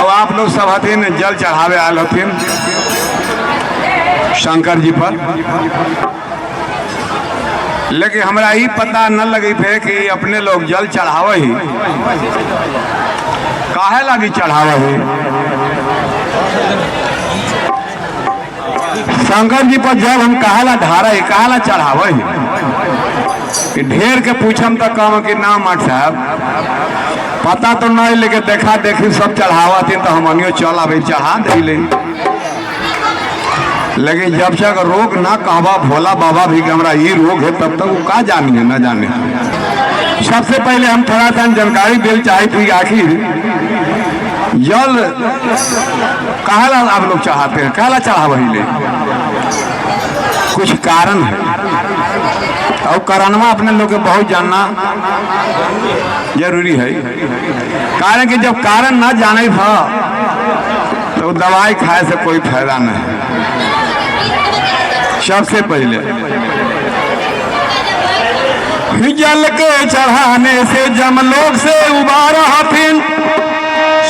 और आप लोग सब हथिन जल चढ़ावे आयल हथिन शंकर जी पर, लेकिन हमरा ई पता न लगी थे कि अपने लोग जल चढ़ावे ही काहे लागी चढ़ावे ही। शंकर जी पर जल हम काहेला ढारा ही, काहेला चढ़ावे ही। कि ढेर के पूछम तो कहम कि ना माट साहब पता तो नहीं, लेकिन देखा देखी सब चढ़ावा थी तो हम अनियो चल अभी चढ़ा दे। लेकिन जब तक रोग ना कहवा भोला बाबा भी कि हमरा ये रोग है, तब तक वो का जानी है ना जाने। सबसे पहले हम थोड़ा सा जानकारी दिल चाहे थी आखिर जल काहेला आप लोग चढ़ाते हैं, काहेला चढ़ावे ले, कुछ कारण है और कारणवा अपने लोग के बहुत जानना जरूरी है। कारण कि जब कारण ना जाने था तो दवाई खाए से कोई फायदा नहीं। सबसे पहले जल के चढ़ाने से जमलोक से उबार हथिन,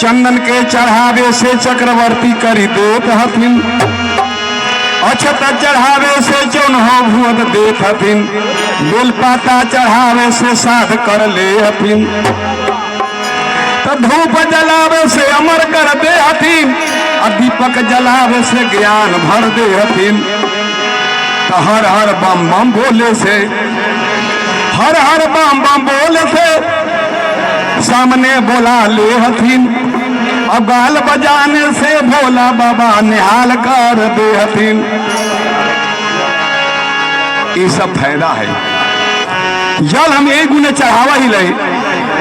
चंदन के चढ़ावे से चक्रवर्ती करी देत हथिन, अक्षत चढ़ावे से चौन हो भुवन देत हथिन, बेलपाता चढ़ावे से साध कर ले हथिन, तो धूप जलावे से अमर कर दे हथिन, और दीपक जलावे से ज्ञान भर दे हथिन। तो हर हर बम बम बोले से, हर हर बम बम बोले से सामने बोला ले हथिन, और गाल बजाने से भोला बाबा निहाल कर दे हथिन। ये सब फायदा है। जल हम एक गुने चढ़ावा ही लही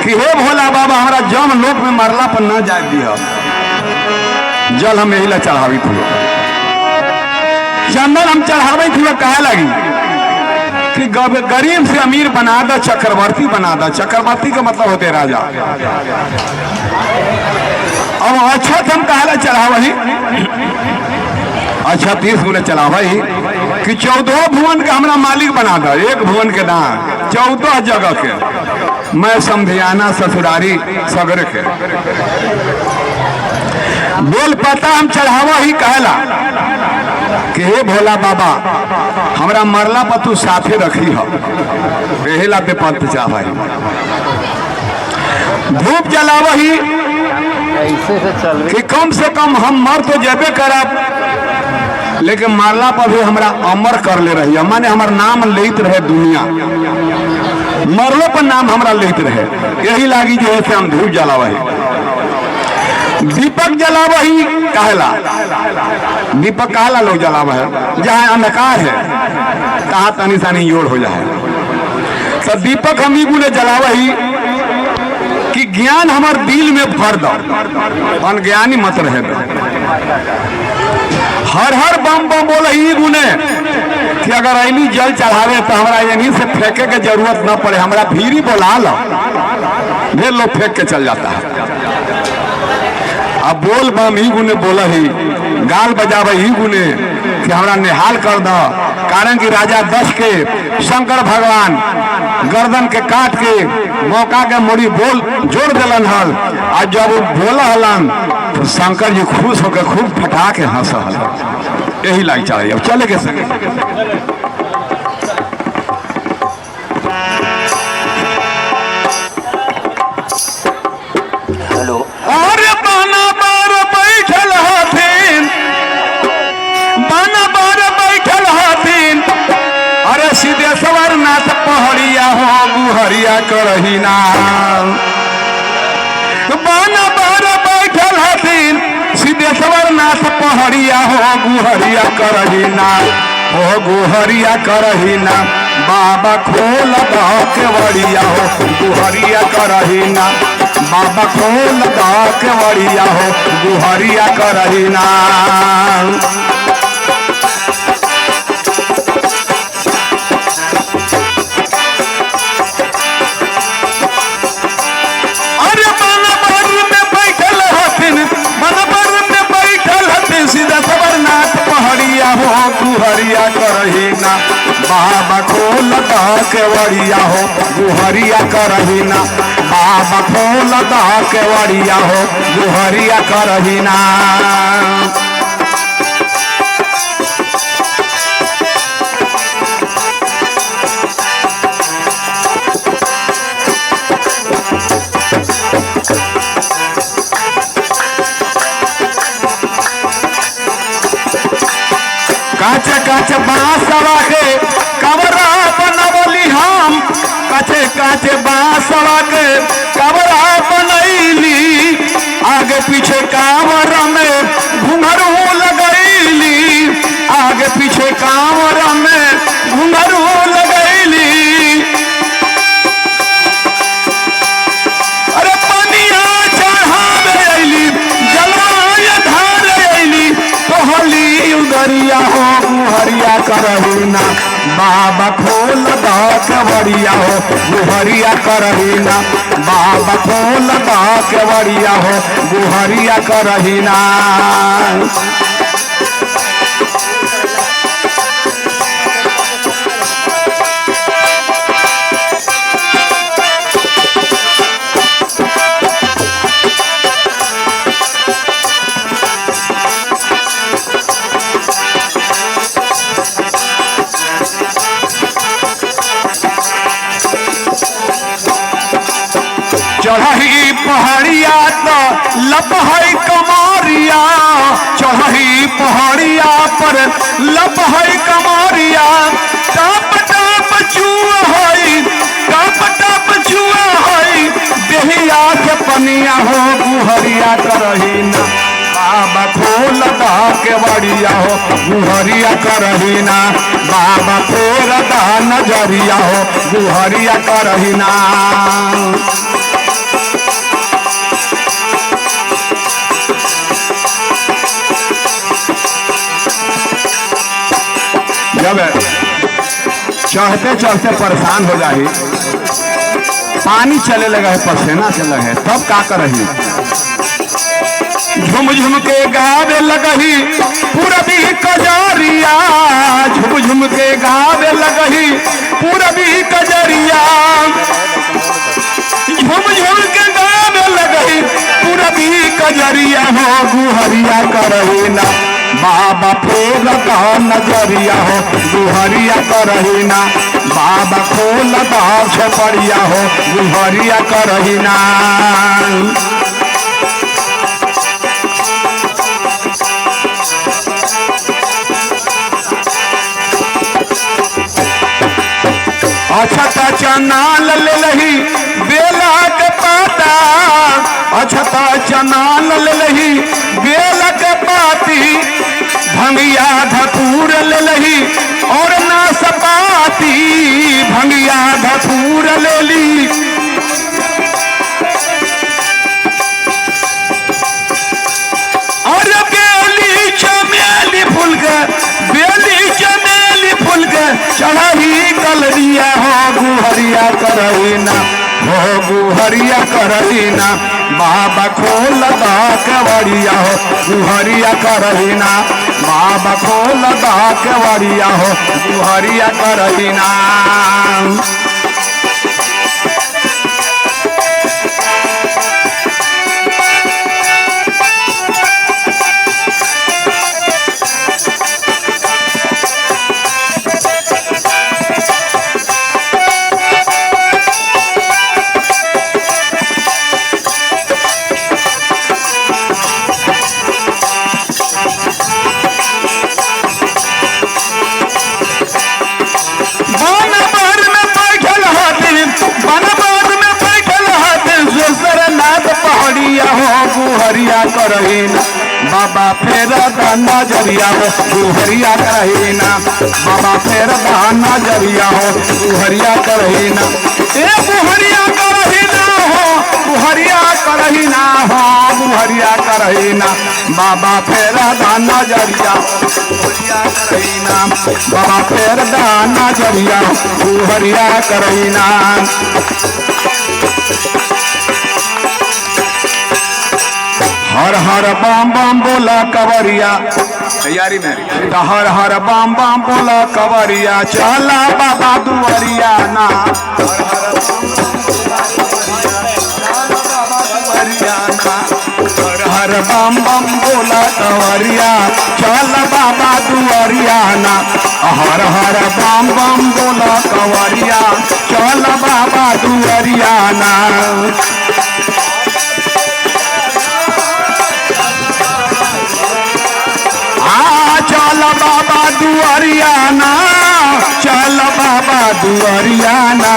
कि हे भोला बाबा हमारा जम लोक में मरला पर न जाए दिह, जल हम यही ला चढ़ावी थी। चंदन हम चढ़ावे थी कहे लगी कि गरीब से अमीर बना दा, चक्रवर्ती बना दा। चक्रवर्ती का मतलब होते राजा। अब अक्षत हम कहे चढ़ावही, अच्छा 30 गुने चढ़ावही कि 14 भुवन के हमरा मालिक बना दा, एक भुवन के ना 14 जगह के, मैं समधियाना ससुरारी सगरे के। बेल पता हम चढ़ावा ही कहला कि हे भोला बाबा हमरा मरला पर तू साथे रखी हो, एही ला बेपंत चाहई। धूप जलावही ऐसे से चल कि कम से कम हम मर तो जेबे करब, लेकिन मरला पर भी हमरा अमर कर ले रही, माने हमर नाम लेत रहे दुनिया, मरलो पर नाम हमरा लेत रहे, यही लागी जो है से हम धूप जलावही। दीपक जलावही कहला, दीपक कहला लोग जलावा है, जहाँ अंधकार है तहाँ तनी सानी जोड़ हो जाए। तो दीपक हम ही गुने जलावही कि ज्ञान हमार दिल में भर दो, अनज्ञानी मत रहे दो। हर हर बम बम बोले ही गुने कि अगर ऐनी जल चढ़ावे तो हमारा यहीं से फेंके के जरूरत न पड़े, हमारा भीरी बोला लो, ढेर लोग फेंक के चल जाता है। अब बोल बम ही गुने बोला ही, गाल बजावे ही गुने कि हमरा निहाल कर दो। कारण कि राजा दक्ष के शंकर भगवान गर्दन के काट के मौका के मुड़ी बोल जोड़ दिलन हल, और जब वो बोला हलन तो शंकर जी खुश होकर खूब फटा के हंस हल। यही लाग चाहिए। अब चले के संगे हेलो। और बाना बार बैठल हथिन, बाना बार बैठल हथिन, अरे सिद्धेश्वर नाथ पहड़िया हो गुहरिया करही नाम। बाना बार बैठल हथिन सिद्धेश्वर नाथ पहड़िया हो गुहरिया करही नाम, हो गुहरिया करही नाम, बाबा खोल दो केवड़िया हो गुहरिया करही नाम, बाबा खोल दो केवड़िया हो गुहरिया करही नाम। अरे बनबर में बैठल हथिन, बनबर में बैठल हथिन सिद्धेश्वर नाथ पहड़िया हो गुहरिया करही ना, बाबा बाबा खोल द केवड़िया हो गुहरिया करहिना। बाबा खोल द केवड़िया हो गुहरिया करहिना। काचे काचे बांसवा के कमरा बनवली हम, काचे काचे बांसवा के कमरा बनैली, आगे पीछे कांवर में घुंघरू लगैली, आगे पीछे कांवर में घुंघरू लगैली। अरे पनिया चढ़ावे अइली, जलवा धारे अइली, तोहली उदरिया हो गुहरिया करहिना। बाबा खोल द केवड़िया हो गुहरिया करहिना। बाबा खोल द केवड़िया हो गुहरिया करहिना। चढ़ही पहाड़िया तो लपहई कमरिया, चढ़ही पहाड़िया पर लपहई कमरिया, टप टप चुआ हई, टप टप चुआ हई, देहिया के पनिया हो गुहरिया करहिना। बाबा खोल द केवड़िया हो गुहरिया करहिना। बाबा फेर द नजरिया हो गुहरिया करहिना। जब चढ़ते चढ़ते परेशान हो जाही, पानी चले लगा है, पसीना चले है, तब का करही? झुम झुम के गावे लगही पूरबी कजरिया, झुम झुम के गावे लगही पूरबी कजरिया, झुम झुम के गावे लगही पूरबी कजरिया हो गुहरिया करहिना। बाबा फेर द नजरिया हो गुहरिया करहिना। बाबा खोल द छपड़िया हो गुहरिया करहिना। अछता चना ले लही बेला के पाता, अछता चना ले लही बेला के पाती, भंगिया धतूर ले लही और नाशपाती, भंगिया धतूर ले ली। और बेली चमेली फूल के, बेली चमेली फूल के चढ़ही कलरिया हो गुहरिया करहिना, हो गुहरिया करहिना। बाबा खोल द केवड़िया हो गुहरिया करहिना। बाबा खोल द केवड़िया हो गुहरिया करहिना। वन बर में बैठल हथिन, वन बर में बैठल हथिन, सुसरनाथ पहाड़िया हो गुहरिया करहिना। बाबा फेर द नजरिया हो गुहरिया करहिना। बाबा फेर द नजरिया हो गुहरिया करहिना। ए गुहरिया करहिना हो गुहरिया करहिना हो गुहरिया करहिना। बाबा फेर द नजरिया गुहरिया करहिना। बाबा फेर द नजरिया गुहरिया करहिना। हर हर बम बम बोला कवरिया, तैयारी में तो हर हर बम बम बोला कवरिया, चला बाबा दुआरिया ना। हर हर दुआरिया ना, हर हर बम बम बोला कवरिया, चल बाबा दुआरिया ना। हर हर बम बम बोला कवरिया, चल बाबा दुआरिया ना। आ चल बाबा दुआरिया ना, चल बाबा दुआरिया ना।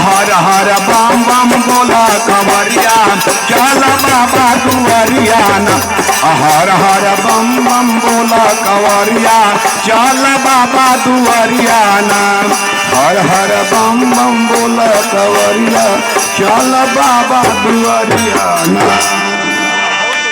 हर हर बम बम बोला कवरिया, चल बाबा दुआरिया ना। हर हर बम बम बोला कवरिया, चल बाबा दुआरिया ना। हर हर बम बम बोला कवरिया, चल बाबा दुआरिया ना।